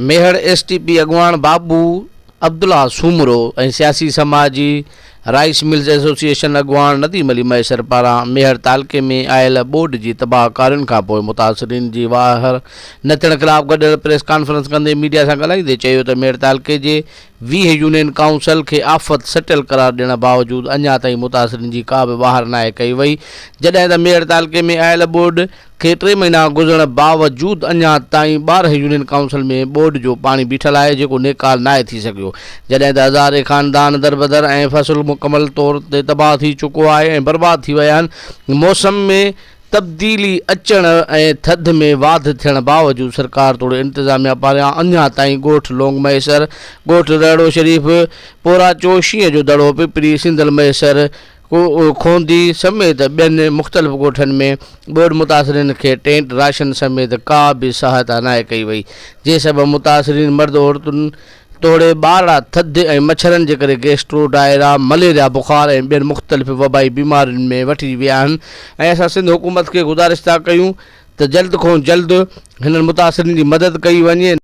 Mehar S T P اڳواڻ بابو عبدالله سومرو ۽ سياسي سماجي رائيس ملز ايسوسيئيشن اڳواڻ نديم علي مهيسر پاران ميهڙ تعلقي ۾ آيل ٻوڏ جي تباهه ڪارين کانپوء متاثرين جي واهر نه ٿيڻ خلاف گڏيل پريس ڪانفرنس ڪندي ميڊيا سان ڳالهائيندي چيو ته ميهڙ تعلقي جي 20 يونين ڪائونسل کي آفت سٽيل قرار ڏيڻ باوجود اڃا تائين متاثرين جي ڪا به واهر ناهي ڪئي وئي جڏهن ته ميهڙ تعلقي ۾ آيل ٻوڏ کي ٽي مهينا گذرڻ باوجود اڃا تائين 12 يونين ڪائونسل ۾ ٻوڏ جو پاڻي بيٺل آهي جيڪو نيڪال ناهي ٿي سگهيو جڏهن ته هزارين خاندان دربدر ۽ فصل مڪمل طور تي تباهه ٿي چڪو آهي ۽ برباد ٿي ويا آهن موسم ۾ تبديلي اچڻ ۽ ٿڌ ۾ واڌ ٿيڻ باوجود سرڪار توڙي انتظاميا پاران اڃا تائين ڳوٺ لونگ مهيسر، ڳوٺ رهڙو شريف، پوراچو، شينهن جو دڙو، پپري، سنڌل مهيسر، کوندي سميت ٻين مختلف ڳوٺن ۾ ٻوڏ متاثرين کي ٽينٽ، راشن سميت ڪا به سهائتا ناهي ڪئي وئي، جنهن سبب متاثرين مرد عورتن توڙي ٻارڙا ٿڌ ۽ مڇرن جي ڪري گيسٽرو، ڊائرا، مليريا، بخار ۽ ٻين مختلف وبائي بيمارين ۾ وٺجي ويا آهن ۽ اسان سنڌ حڪومت کي گذارش ٿا ڪيون ته جلد کان جلد هنن متاثرين جي مدد ڪئي وڃي.